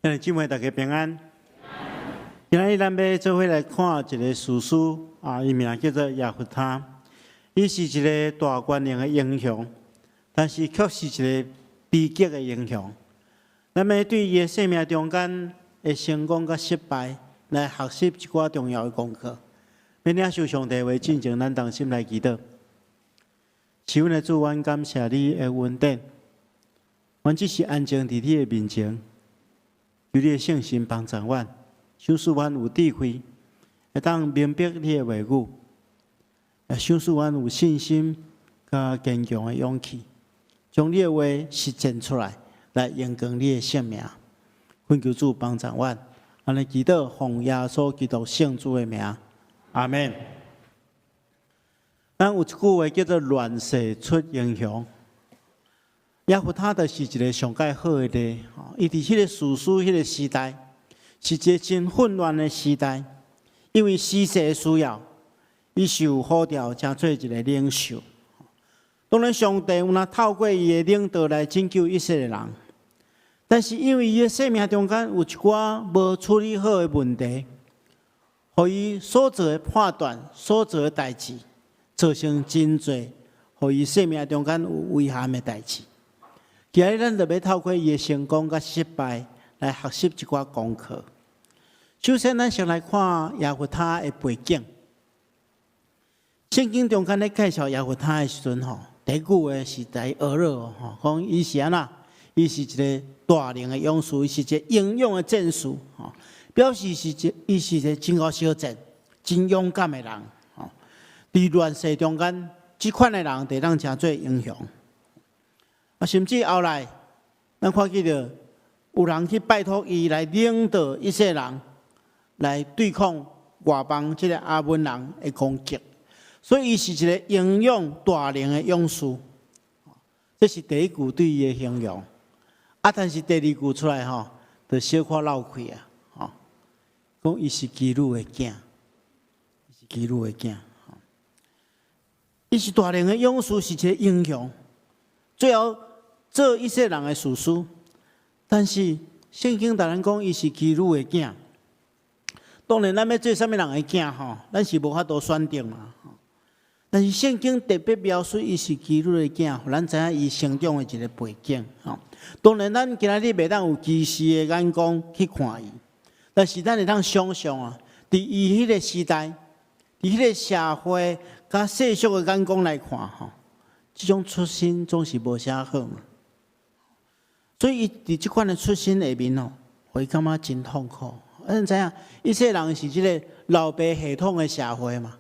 兄弟姊妹，大家平安。今仔日咱欲做伙來看一个士師啊，伊名叫做耶弗他。伊是一个大權能的英雄，但是卻是一个悲劇的英雄。咱欲對伊的生命中間的成功佮失敗來學習一寡重要的功課。欲領受上帝話進前，咱同心來祈禱。是阮的主，阮感謝你的恩典，阮只是安靜佇你的面前，求你的聖神幫助阮，賞賜阮有智慧，會當明白你的話語，也賞賜阮有信心佮堅強的勇氣，將你的話實踐出來，來榮光你的聖名。懇求主幫助阮，按呢祈禱，奉耶穌基督聖主的名，阿們。咱有一句話叫做“亂世出英雄”，耶弗他就是一个上蓋好的例。伊佇彼个士師彼个時代，是一个真混亂的時代，因為時勢的需要，伊受呼召成做一个領袖。當然，上帝有若透過伊的領導來拯救以色列人，但是因為伊的生命中間有一寡無處理好的問題，予伊所做的判斷、所做的代誌，造成真濟，予伊生命中間有遺憾的代誌。今日咱就欲透過伊的成功佮失敗來學習一寡功課。首先，咱先來看耶弗他的背景。聖經中間咧介紹耶弗他的時陣吼，第一句話是在學了吼，講伊是按怎？伊是一个大能的勇士，伊是一个英勇的戰士，吼，表示是一，伊是一个真𠢕相戰、真勇敢的人。吼，佇亂世中間，這款的人就當成做英雄。啊，甚至後來，咱看見著有人去拜託伊來領導以色列人來對抗外邦這个亞捫人的攻擊，所以伊是一个英勇大能的勇士。這是第一句對伊的形容。啊，但是第二句出來吼，就小可漏氣啊，吼，講伊是妓女的囝，伊是妓女的囝，伊是大能的勇士，是一个英雄，最後做以色列人的士師。但是聖經逐咱講伊是妓女的囝，當然咱欲做啥物人的囝吼，咱是無法度選擇嘛。但是聖經特別描述伊是妓女的囝，予咱知影伊成長的一个背景。吼，當然咱今仔日袂當有歧視的眼光去看伊，但是咱會當想象啊，佇伊彼个時代，佇彼个社會佮世俗的眼光來看，吼，這種出身總是無啥好嘛。所以伊佇這款的出身下面哦，會感覺真痛苦。咱知影，以色列人是這个老爸系統的社會嘛。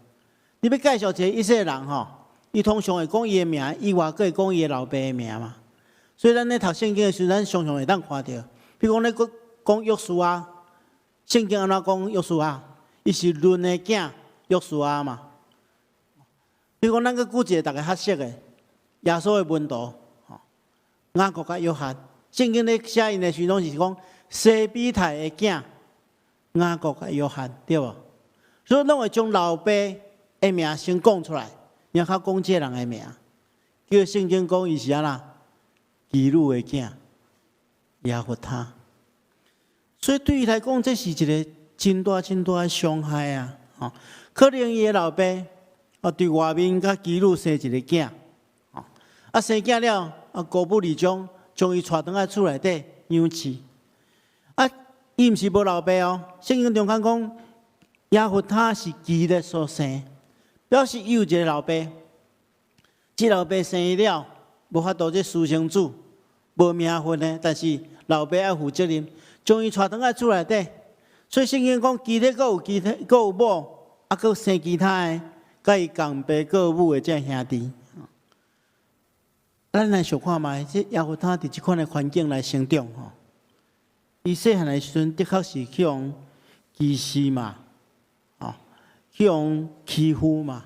你欲介紹一个以色列人吼，伊通常會講伊的名，以外閣會講伊的老爸的名嘛。所以咱咧讀聖經的時陣，咱常常會當看著，比如講咧講講約書亞，聖經按怎講約書亞？伊是嫩的囝約書亞嘛。比如講，咱閣舉一个大家較熟的耶穌的門徒，吼，雅各佮約翰。聖經咧寫𪜶的時陣，攏是講西庇太的囝雅各佮約翰，對無？所以攏會將老爸的名先講出來，然後講這个人的名。叫聖經講伊是按怎？妓女的囝耶弗他。所以對伊來講，這是一个真大真大的傷害啊！吼，可能伊的老爸啊，佇外面佮妓女生一个囝，啊生囝了，啊孤不離終，將伊帶轉來厝內底養飼。啊，伊毋是無老爸哦，聖經中間講耶弗他是基列所生，表示伊有一个老爸。這老爸生伊了，無法度這私生子，無名分的，但是老爸愛負責任，將伊帶轉來厝內底。所以聖經講，基列閣有其他，閣有某，啊，閣生其他的，佮伊仝爸仝母的這兄弟。咱來想看覓，這耶弗他佇這款的環境來成長吼。伊細漢的時陣，的確是去予歧視嘛，吼，去予欺負嘛。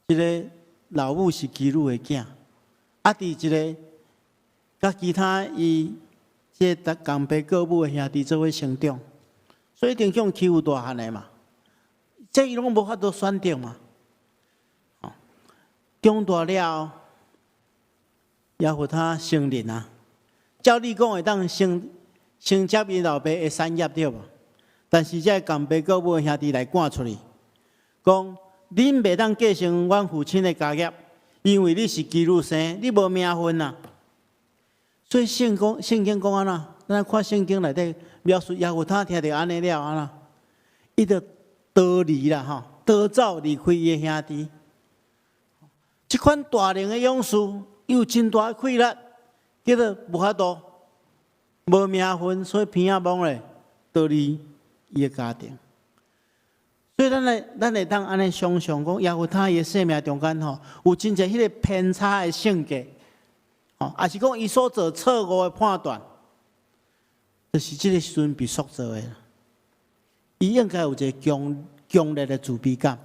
這个老母是妓女的囝，啊，佇一个佮其他伊這个仝爸仝母的兄弟做伙成長，所以一定去予欺負大漢的嘛。這伊攏無法度選擇嘛。長大了，耶弗他成人啊，照理講會當成先接𪜶老爸的產業對無？但是這個共爸閣母的兄弟來趕出去，講恁袂當繼承阮父親的家業，因為你是妓女生，你無名分啊。所以聖講聖經講按怎？咱看聖經內底描述耶弗他聽著按呢了按怎？伊就逃離啦吼，逃走離開伊的兄弟。這款大能的勇士，伊有真大的氣力，結果無法度，無名分，所以鼻仔摸咧，逃離伊的家庭。所以咱會當按呢想像講，耶弗他伊的生命中間吼，有真濟彼個偏差的性格，吼，抑是講伊所做錯誤的判斷，就是這個時陣被塑造的。伊應該有一個強強烈的自卑感。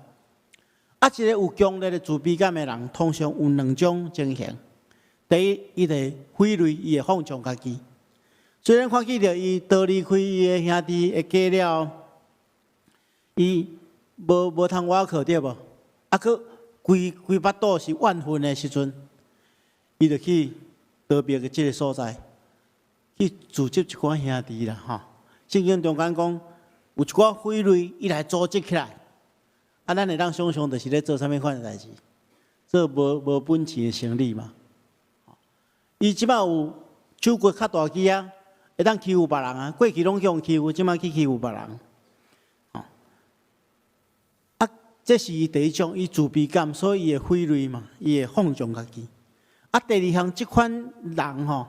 啊，一個有強烈的自卑感的人，通常有兩種情形。第一，伊會毀譽，伊會放縱家己。雖然看見著伊逃離開伊的兄弟的家了，伊無通倚靠對無？啊，閣規規腹肚是怨恨的時陣，伊就去逃避個這个所在，去組織一寡兄弟啦，吼。聖經中間講，有一寡匪類，伊來組織起來。啊，咱會當想象，就是咧做啥物款的代誌？做無無本錢的生意嘛。伊這擺有手骨較大支啊，會當欺負別人啊。過去攏予欺負，這擺去欺負別人。啊，這是伊第一種，伊自卑感，所以伊會毀譽嘛，伊會放縱家己。啊，第二項，這款人吼，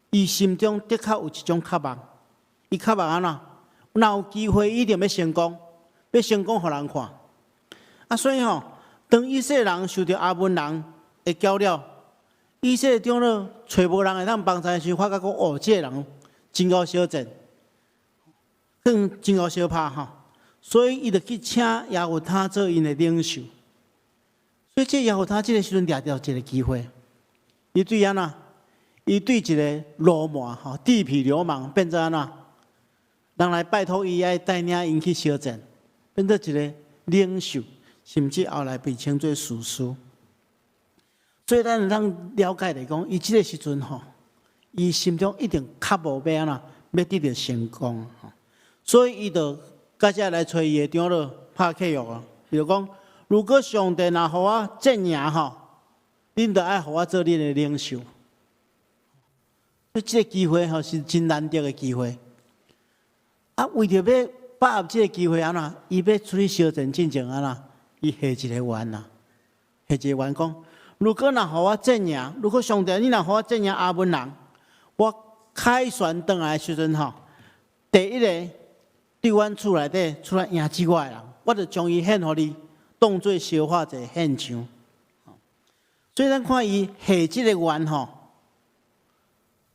伊心中的確有一種渴望，伊渴望按怎？若有機會，一定欲成功，欲成功予人看。啊，所以吼，當以色列人受著亞捫人的攪擾，以色列長老揣無人會當幫助的時，發覺講哦，這個人真𠢕相戰，更真𠢕相拍吼，所以伊就去請耶弗他做𪜶的領袖。所以這耶弗他這个時陣掠著一個機會，伊對按怎？伊對一个流氓吼，地痞流氓變做按怎？人來拜託伊愛帶領𪜶去相戰，變做一个領袖，甚至後來被稱做士師。所以咱會當了解來講，伊這个時陣吼，伊心中一定渴望欲按怎，欲得著成功。所以伊就佮遮來揣伊的長老拍契約啊，伊就講：如果上帝若予我戰贏吼，恁就愛予我做恁的領袖。所以這个機會吼是真難得的機會。啊，為著欲把握這个機會按怎，伊欲出去相戰進前按怎，伊下一个願啊，下一個願講：如果若予我戰贏，如果上帝你若予我戰贏亞捫人，我凱旋轉來的時陣吼，第一个對阮厝內底出來迎接我的人，我就將伊獻予你，當做燒化祭獻上。所以咱看伊下這个願吼，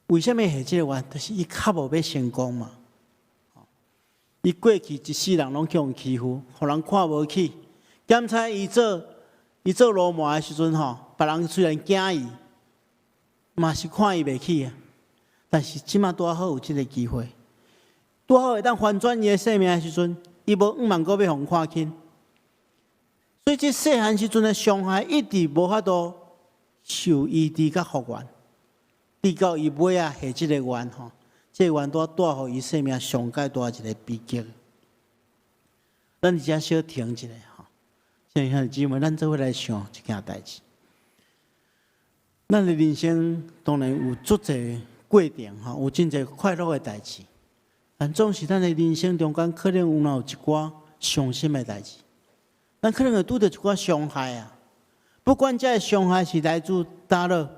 為啥物下這个願？就是伊較無欲成功嘛。伊過去一世人攏予人欺負，予人看無起。檢查伊做流氓的時陣吼，別人雖然驚伊，嘛是看伊袂起啊。但是這馬拄好有這个機會，拄好會當翻轉伊的生命的時陣，伊無向望閣欲予人看輕。所以這細漢時陣的傷害一直無法度受醫治佮復原，直到伊尾仔下這个願吼，這個願拄帶予伊生命上蓋大一个悲劇。咱佇遮小停一下吼，兄弟姊妹，咱做伙來想一件代誌。咱的人生當然有足濟過程吼，有真濟快樂的代誌，但總是咱的人生中間可能有若有一寡傷心的代誌，咱可能會拄著一寡傷害啊。不管這个傷害是來自佗落，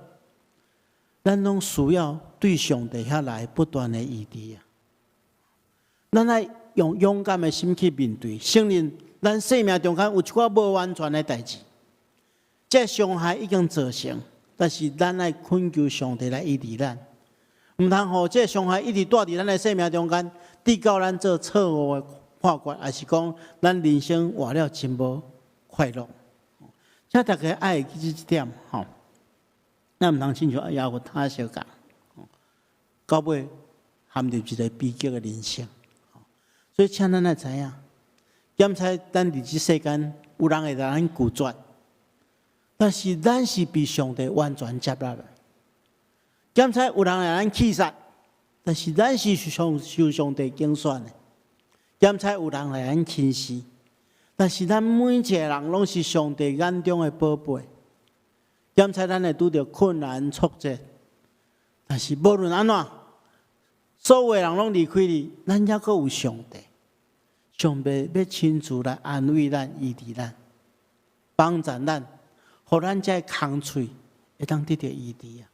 咱攏需要對上帝遐來不斷的醫治啊。咱愛用勇敢的心去面對，承認咱生命中間有一寡無完全的代誌，這个傷害已經造成，但是咱愛懇求上帝來醫治咱，毋通予這个傷害一直蹛佇咱的生命中間，直到咱做錯誤的判決，抑是講咱人生活了真無快樂。請大家愛會記這一點吼，咱毋通親像耶弗他相仝，到尾陷入一个悲劇的人生。所以，請咱愛知影，檢查咱佇這世間有人會共咱拒絕，但是咱是被上帝完全接納的。檢查有人會共咱棄殺，但是咱是受上帝揀選的。檢採有人來咱輕視，但是咱每一個人攏是上帝眼中的寶貝。檢採咱會拄著困難挫折，但是無論按怎，所有的人攏離開你，咱猶閣有上帝。上帝欲親自來安慰咱、醫治咱、幫助咱，予咱這个空喙會當得著醫治啊！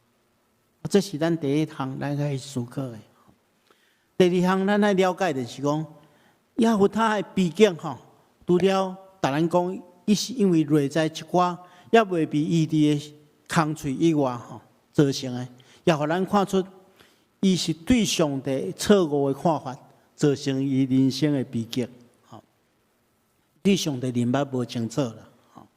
這是咱第一項咱愛思考的。第二項咱愛了解就是講，耶弗他的悲劇吼，除了逐咱講，伊是因為落在一寡猶未被醫治的空喙以外吼造成的，也予咱看出伊是對上帝錯誤的看法，造成伊人生的悲劇。吼，對上帝認捌無清楚啦。吼，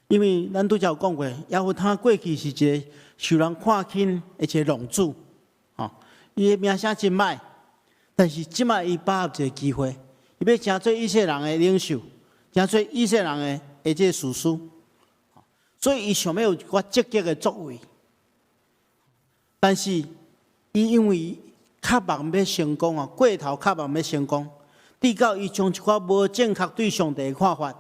因為咱拄才有講過，耶弗他過去是一個受人看輕的一個浪子，吼，伊的名聲真歹，但是這擺伊把握一個機會，伊欲成做以色列人的領袖，成做以色列人的這個士師，所以伊想欲有一寡積極的作為，但是伊因為渴望欲成功啊，過頭渴望欲成功，直到伊將一寡無正確對上帝的看法，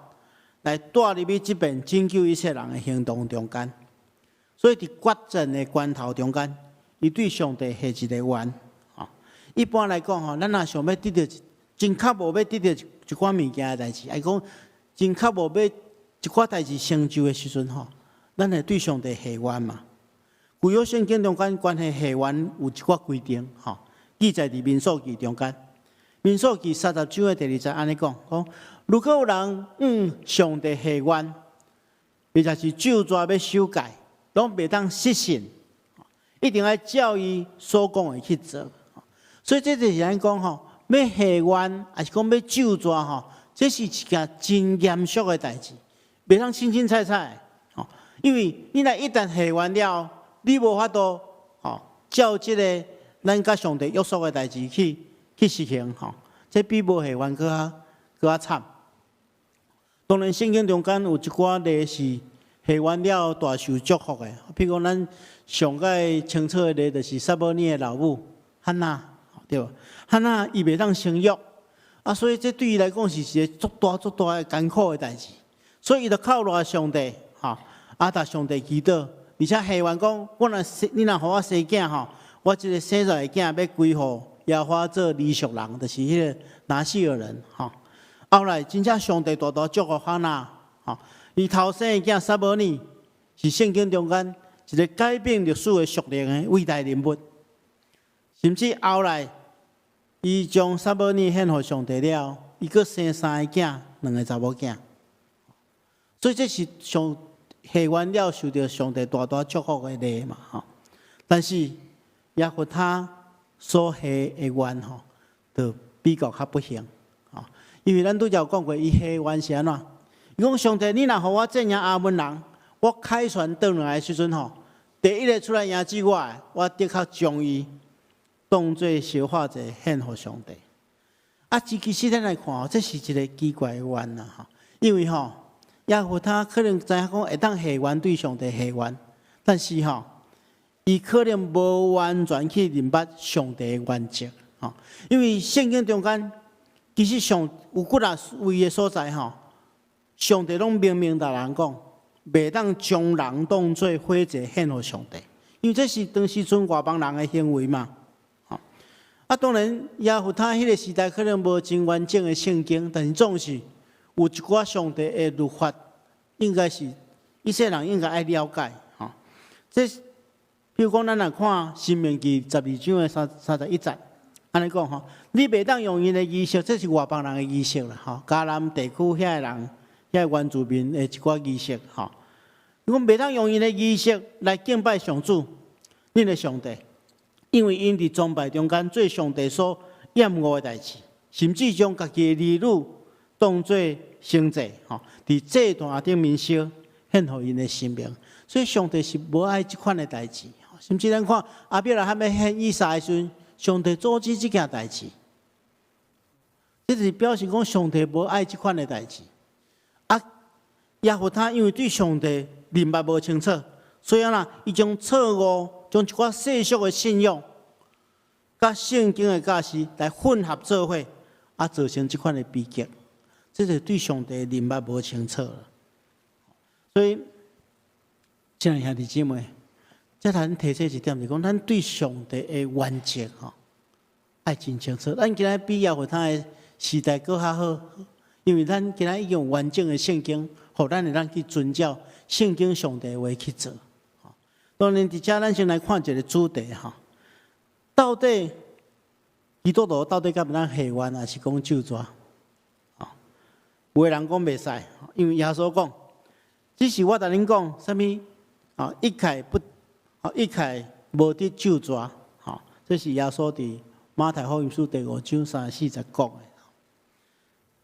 來帶入去這遍拯救以色列人的行動中間。所以佇決戰的關頭中間，伊對上帝下一個願。一般來講吼，咱若想欲得著真渴慕欲得著一寡物件的代誌，抑講真渴慕欲一寡代誌成就的時陣吼，咱會對上帝下願嘛。舊約聖經中間關於下願有一寡規定，吼，記載佇民數記中間。民數記30章的第二節按呢講，講如果有人向上帝下願，或者是咒詛欲守戒，攏袂當失信，一定愛照伊所講的去做。所以這就是咱講吼，欲下願，抑是講欲咒詛吼，這是一件真嚴肅的代誌，袂當輕輕菜菜。吼，因為你若一旦下願了，你無法度吼照這个咱佮上帝約束的代誌去實行吼，這比無下願閣較慘。當然，聖經中間有一寡例是下願了大受祝福的，譬如講咱上蓋清楚的例，就是撒母耳的老母漢娜，對無？漢娜伊袂當生育，啊，所以這對伊來講是一個足大足大的艱苦的代誌，所以伊就靠賴上帝，吼，啊，共上帝祈禱，而且下願講，我若生，你若予我生囝吼，我這个生出來的囝欲歸予耶和華做離屬人，就是彼个拿細耳人，吼。後來真正上帝大大祝福漢娜，吼，伊頭生的囝撒母耳是聖經中間一個改變歷史的屬靈的偉大人物，甚至後來伊將撒母耳獻予上帝了，伊閣生三個囝，兩个查某囝，所以這是上下願了受著上帝大大祝福的例嘛，吼。但是耶弗他所下的願吼，就比較較不幸。因為咱拄才有講過，伊下願是按怎？伊講上帝，你若予我戰贏亞捫人，我凱旋轉來的時陣吼，第一个出來迎接我的，我的確將伊當做燒化祭獻予上帝。啊，這其實咱來看吼，這是一个奇怪的願啦吼。因為吼，耶弗他可能知影講會當下願對上帝下願，但是吼，伊可能無完全去認捌上帝的原則吼。因為聖經中間其實上有幾若位的所在吼，上帝攏明明共人講，袂當將人當做火祭獻予上帝，因為這是當時陣外邦人的行為嘛。吼，啊，當然耶弗他彼个時代可能無真完整的聖經，但是總是有一寡上帝的律法，應該是以色列人應該愛了解。吼，這譬如講，咱若看《申命記》12章的31節。按呢講吼，你袂當用𪜶的儀式，這是外邦人的儀式啦，吼，迦南地區遐个人、遐个原住民的一寡儀式，吼。伊講袂當用𪜶的儀式來敬拜上主，恁的上帝，因為𪜶佇崇拜中間做上帝所厭惡的代誌，甚至將家己的兒女當做牲祭，吼，佇祭壇頂面燒，獻予𪜶的神明。所以上帝是無愛這款的代誌，甚至咱看亞伯拉罕欲獻以撒的時陣，上帝阻止這件代誌，這是表示講上帝無愛這款的代誌。啊，耶弗他因為對上帝認捌無清楚，所以啊，伊將錯誤將一寡世俗的信仰，佮聖經的教示來混合做伙，啊，造成這款的悲劇。這就對上帝認捌無清楚啦。所以，親愛兄弟姊妹，這咱提醒一點，就是講咱對上帝的原則吼，愛真清楚。咱今仔比耶和華的時代閣較好，因為咱今仔已經有完整的聖經，予咱會當去遵照聖經上帝的話去做。當然，佇遮咱先來看一個主題吼，到底基督徒到底敢會當許願，抑是講咒詛？有的人講袂使，因為耶穌講，只是我共恁講，啥物啊？一概不，一概無得咒詛，吼，這是耶穌佇馬太福音書第五章三十四節講的。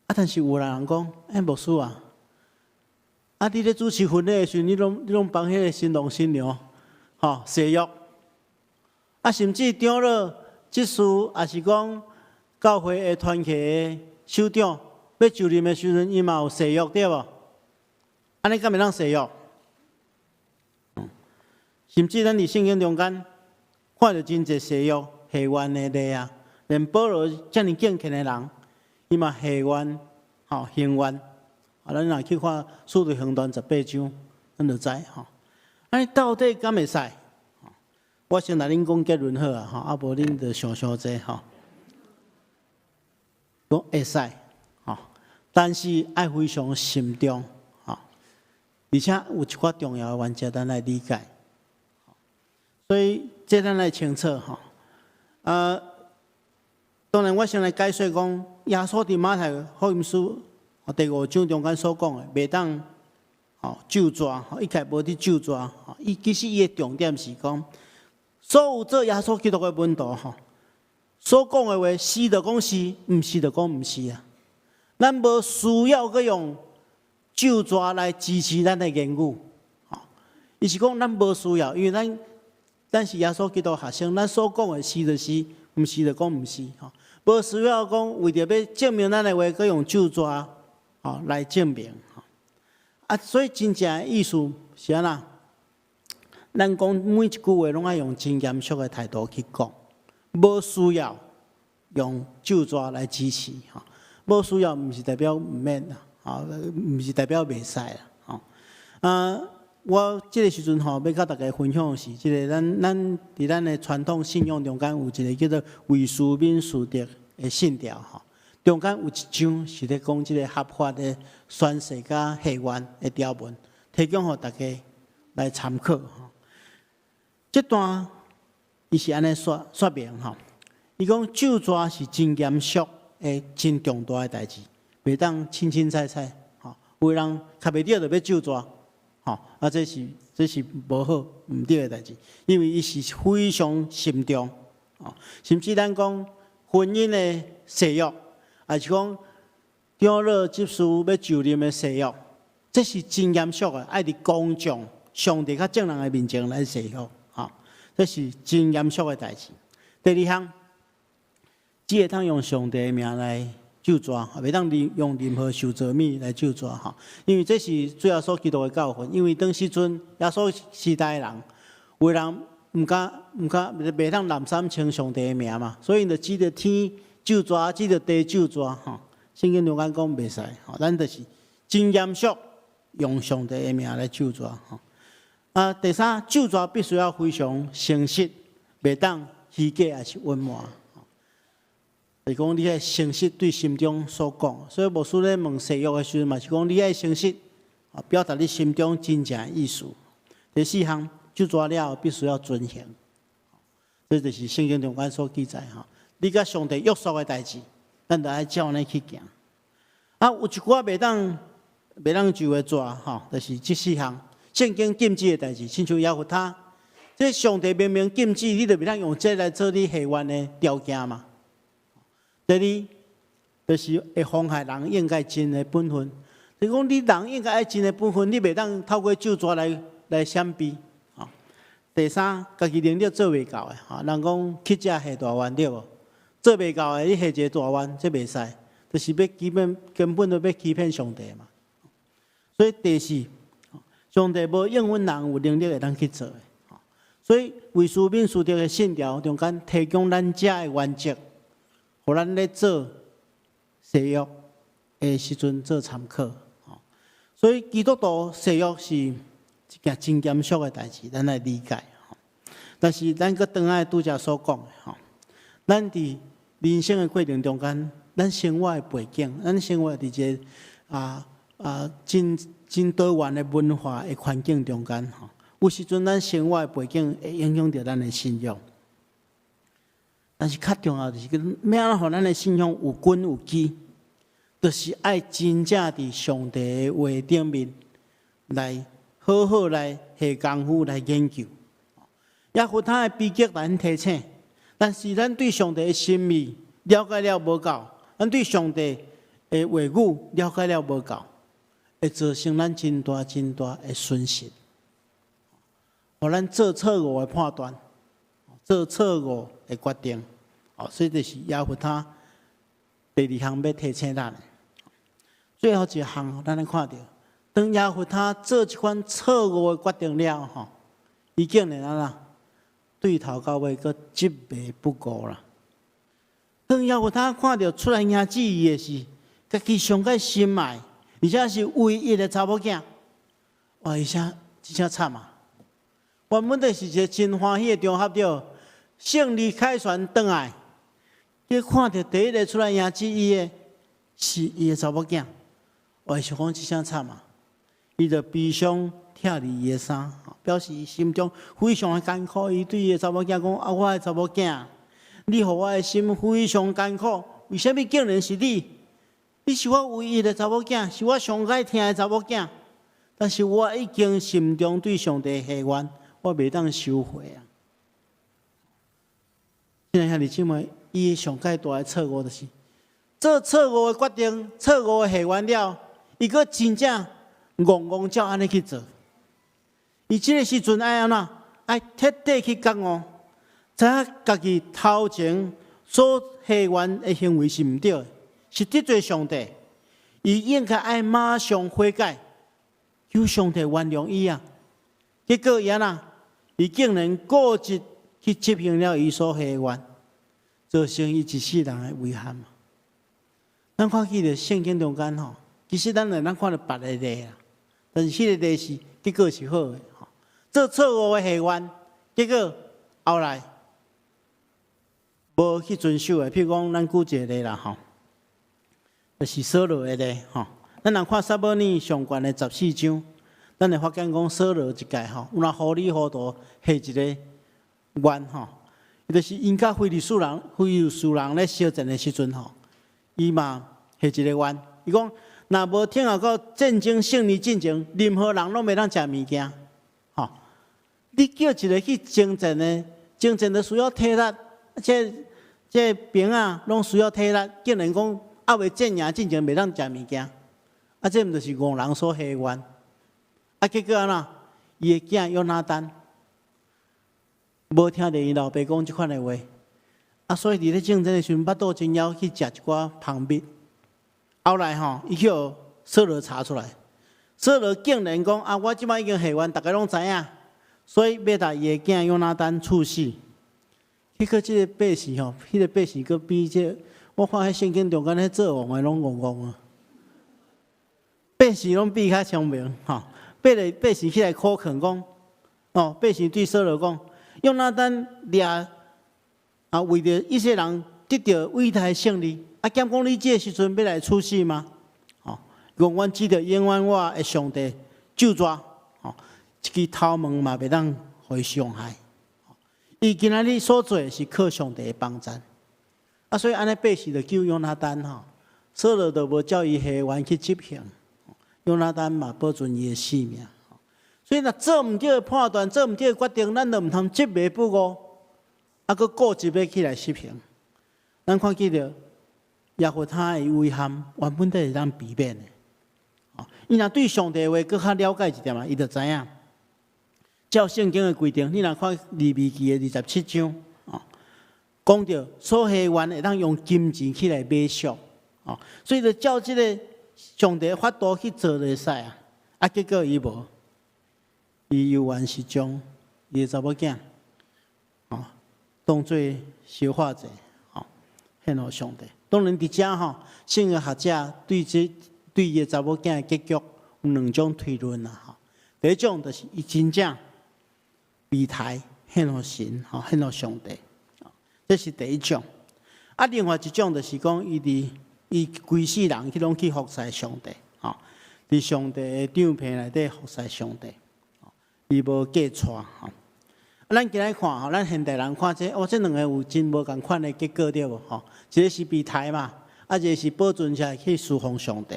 啊，但是有人講，欸，牧師啊，啊，你咧主持婚禮的時陣，你攏幫彼个新郎新娘，吼，誓約，啊，甚至長老、執事，抑是講教會的團契的首長，欲就任的時陣，伊嘛有誓約對無？按呢敢會當誓約？甚至咱佇聖經中間看著真濟誓約許願的例啊，連保羅遮爾敬虔的人，伊嘛許願，吼，行願。啊，咱若去看《使徒行傳》18章，咱就知吼。按呢到底敢會使？我先來恁講結論好啊，吼，啊無恁就想傷濟吼。講會使，吼，但是愛非常慎重，吼，而且有一寡重要的原則，咱來理解。所以這咱來清楚吼。當然我先來解說講，耶穌佇馬太福音書第五章中間所講的，袂當吼咒詛，一概無得咒詛。伊其實伊的重點是講，所有做耶穌基督的門徒吼，所講的話是就講是，毋是就講毋是啊。咱無需要閣用咒詛來支持咱的言語，吼。伊是講咱無需要，因為咱是耶穌基督學生，咱所講的是就是，毋是就講毋是，吼。無需要講為著欲證明咱的話，閣用咒詛吼來證明，吼。啊，所以真正的意思是按怎？咱講每一句話攏愛用真嚴肅的態度去講，無需要用咒詛來支持，吼。無需要，毋是代表毋免啦，吼，毋是代表袂使啦，吼。啊，我這个時陣吼，欲佮大家分享的是，這个咱佇咱的傳統信仰中間有一个叫做威斯敏斯特的信條，吼。中間有一章是咧講這个合法的宣誓佮許願的條文，提供予大家來參考。吼。這段伊是按呢說說明吼，伊講咒詛是真嚴肅的、真重大的代誌，袂當凊凊彩彩，吼。有的人較袂著就欲咒詛，吼，啊，這是無好、毋對的代誌，因為伊是非常慎重，吼，甚至咱講婚姻的誓約，抑是講長老執事欲就任的誓約，這是真嚴肅的，愛佇公眾、上帝佮眾人的面前來誓約，吼，這是真嚴肅的代誌。第二項，只會當用上帝的名來咒詛，袂當用任何受造物來咒詛，吼，因為這是主耶穌基督的教訓。因為當時陣耶穌時代的人，有人毋敢毋敢袂當濫訕稱上帝的名嘛，所以𪜶就指著天咒詛，指著地咒詛，吼。聖經中間講袂使，吼，咱就是真嚴肅用上帝的名來咒詛，吼。啊，第三，咒詛必須要非常誠實，袂當虛假抑是隱瞞。就是講你愛誠實對心中所講，所以牧師咧問誓約的時陣嘛，是講你愛誠實，表達你心中真正的意思。第四項，咒詛了後必須要遵行，這就是聖經中間所記載吼。你佮上帝約束的代誌，咱就愛照按呢去行。啊，有一寡袂當咒的詛吼，就是這四項聖經禁止的代誌，親像耶弗他，這上帝明明禁止，你就袂當用這來做你許願的條件嘛。第二，就是會妨害人應該盡的本分。就是講，你人應該愛盡的本分，你袂當透過咒詛來閃避。第三，家己能力做袂到的，吼，人講乞者許大願對無？做袂到的，你許一个大願，這袂使，就是欲欺騙，根本就欲欺騙上帝嘛。所以第四，上帝無應允人有能力會當去做的。所以威斯敏斯特的信條中間提供咱遮的原則，予咱咧做誓約的時陣做參考。所以基督徒誓約是一件真嚴肅的代誌，咱來理解。但是咱閣轉來拄才所講的吼，咱佇人生的過程中間，咱生活的背景，咱生活佇一個真真多元的文化的環境中間吼，有時陣咱生活的背景會影響著咱的信仰。但是較重要就是講，欲按怎予咱的信仰有根有基，就是愛真正佇上帝的話頂面來好好來下功夫來研究。耶弗他的悲劇來提醒，但是咱對上帝的心意了解了無夠，咱對上帝的話語了解了無夠，會造成咱真大真大的損失，予咱做錯誤的判斷，做錯誤的決定。哦，所以就是耶弗他第二項欲提醒咱的。最後一項，咱來看著，當耶弗他做這款錯誤的決定了後，伊竟然按怎對頭到尾閣執迷不悟啦。當耶弗他看著出來迎接伊的是家己上蓋心愛，而且是唯一的查某囝，哇！伊聲真正慘啊！原本就是一個真歡喜的場合，對，勝利凱旋轉來，伊看著第一個出來迎接伊的是伊的查某囝，哇！想講這聲慘啊！伊就悲傷拆離伊的衫，表示伊心中非常的艱苦。伊對伊的查某囝講：啊，我的查某囝，你予我的心非常艱苦，為啥物竟然是你？你是我唯一的查某囝，是我上愛疼的查某囝。但是我已經心中對上帝下願，我袂當收回啊！親愛兄弟姊妹，伊上蓋大的錯誤就是做錯誤的決定、錯誤的下願了，伊閣真正戇戇照按呢去做。伊這个時陣愛按怎？愛徹底去覺悟，知影家己頭前所下願的行為是毋對的，是得罪上帝。伊應該愛馬上悔改，求上帝原諒伊啊！結果伊按怎？伊竟然固執去執行了伊所下願，造成伊一世人的遺憾。咱看見著聖經中間吼，其實咱會當看著別个例啦，但是彼个例是結果是好的。做錯誤的下願，結果後來無去遵守的。譬如講，咱舉一個例啦吼，就是掃羅的例吼。咱若看撒母耳上卷的14章，咱會發現講掃羅一屆吼，有若糊裡糊塗下一個願吼，伊就是𪜶佮非利士人、非利士人咧相戰的時陣吼，伊嘛下一個願，伊講若無聽候到戰爭勝利進前，任何人攏袂當食物件。吼，你叫一個去征戰的，征戰的需要體力，這兵仔攏需要體力，竟然講猶未戰贏進前袂當食物件，啊，這毋就是戇人所下願？啊，結果按怎？伊的囝約拿單無聽著𪜶老爸講這款的話，啊，所以佇咧戰爭的時陣，腹肚真枵，去食一寡蜂蜜。後來吼，伊去予掃羅查出來，掃羅竟然講啊，我這擺已經下願，逐家攏知影，所以欲共伊的囝約拿單處死。結果這个百姓吼，彼个百姓閣比這個，我看彼聖經中間彼做王的攏戇戇啊，百姓攏比較聰明吼。百姓起來苦勸講，哦，百姓對掃羅講，約拿單掠啊，為著以色列人得著偉大的勝利，啊，敢講你這个時陣欲來處死嗎？吼，講阮指著永遠活的上帝咒詛，吼，一支頭毛嘛袂當予伊傷害。伊今仔日所做的是靠上帝的幫贊，啊，所以按呢百姓就救約拿單吼，掃羅就無照伊下願去執行，約拿單嘛保存伊的性命。所以若做毋對的判斷，做毋對的決定，咱就毋通執迷不悟，啊，閣固執欲起來執行。咱看見著耶弗他的遺憾，原本都會當避免的。伊若對上帝的話閣較了解一點仔，伊就知影。照聖經的規定，你若看利未記的27章，哦，講著所下願會當用金錢起來買贖，哦，所以就照這个上帝法度去做就會使啊，啊，結果伊無，伊猶原是將伊的查某囝當做燒化祭，吼，獻予上帝。當然佇遮吼，聖經學者對這對伊的查某囝的結局有兩種推論啦，吼。第一種就是伊真正被刣獻予神，吼，獻予上帝，這是第一種。啊，另外一種就是講，伊佇伊規世人去攏去服侍上帝，吼，佇上帝的帳棚內底服侍上帝，伊無嫁娶，吼。啊，咱今日看吼，咱現代人看這，哦，這兩个有真無仝款的結果對無？吼，一个是被刣嘛，啊，一个是保存起來去侍奉上帝。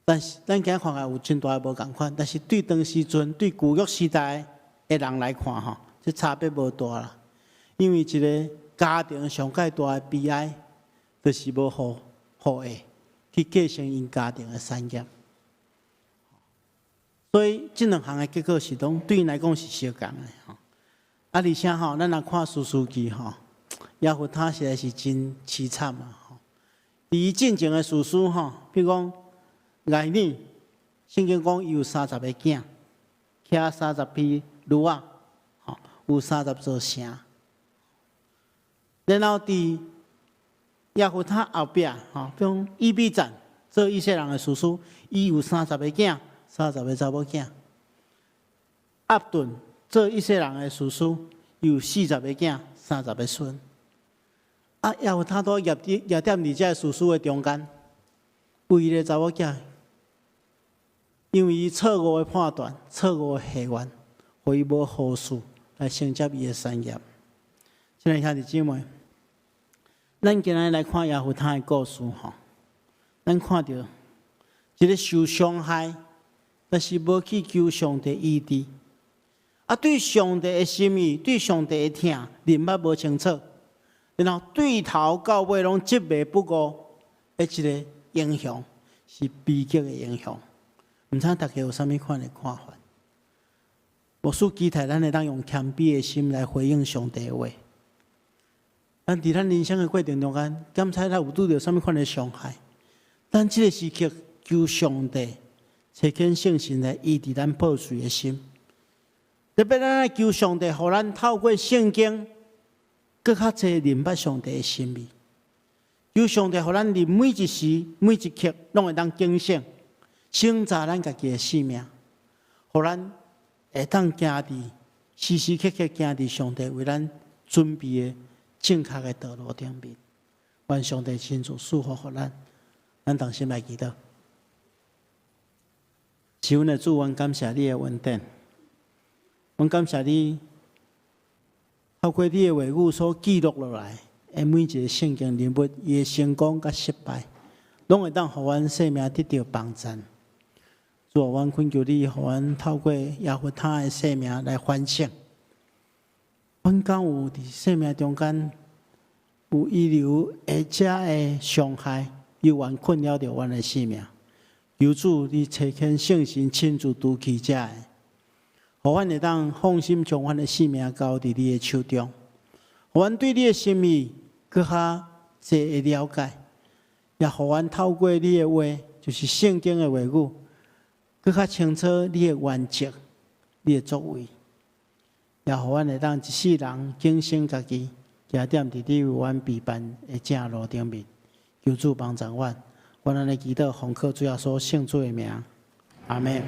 但是咱今日看來有真大的無仝款，但是對當時陣對舊約時代的人來看吼，這差別無大啦。因為一个家庭上蓋大的悲哀，就是無予後裔去繼承𪜶家庭的產業。所以這兩項的結果是攏對𪜶來講是相仝的吼。啊，而且吼，咱若看士師記吼，耶弗他實在是真淒慘啊！吼，佇伊進前的士師吼，比如講愛爾，聖經講伊有三十个囝，騎三十匹驢仔，吼，有三十座城。然後佇耶弗他後壁，吼，比如講以比讚做以色列人的士師，伊有三十个囝，三十个查某囝。押頓做以色列人的士師，伊有40个囝，三十个孫。啊，耶弗他都夾佇夾踮佇這个士師的中間，唯一个查某囝，因為伊錯誤的判斷、錯誤的下願，予伊無後嗣來承接伊的產業。親愛兄弟姊妹，咱今日來看耶弗他的故事吼，咱看著一个受傷害，但是無去求上帝醫治，啊，對上帝的心意、對上帝的疼認捌無清楚，然後對頭到尾攏執迷不悟的一个英雄，是悲劇的英雄。毋知大家有啥物款的看法？牧師期待咱會當用謙卑的心來回應上帝的話。咱佇咱人生的過程中間，敢猜咱有拄著啥物款的傷害？咱這个時刻求上帝差遣聖神來醫治咱破碎的心。特別咱愛求上帝，予咱透過聖經，閣較濟認捌上帝的心意。求上帝，予咱佇每一時、每一刻，攏會當警醒、省察咱家己的性命，予咱會當行佇時時刻刻行佇上帝為咱準備的正確的道路頂面。願上帝親自賜福予咱，咱同心來祈禱。是阮的主，阮感謝你的恩典，阮感謝你透過你的話語所記錄落來的每一个聖經人物，伊的成功佮失敗，攏會當予阮生命得著幫贊。主啊，阮懇求你，予阮透過耶弗他的生命來反省。阮敢有佇生命中間有遺留下遮的傷害，猶原困擾著阮的生命。求主，你差遣聖神親自除去遮的，予阮會當放心將阮的性命交佇你的手中，予阮對你的心意閣較濟的了解，也予阮透過你的話，就是聖經的話語，閣較清楚你的原則、你的作為，也予阮會當一世人警醒家己，行踮佇你為阮備辦的正路頂面。求主幫助阮，阮按呢祈禱，奉靠主耶穌聖主的名，阿們。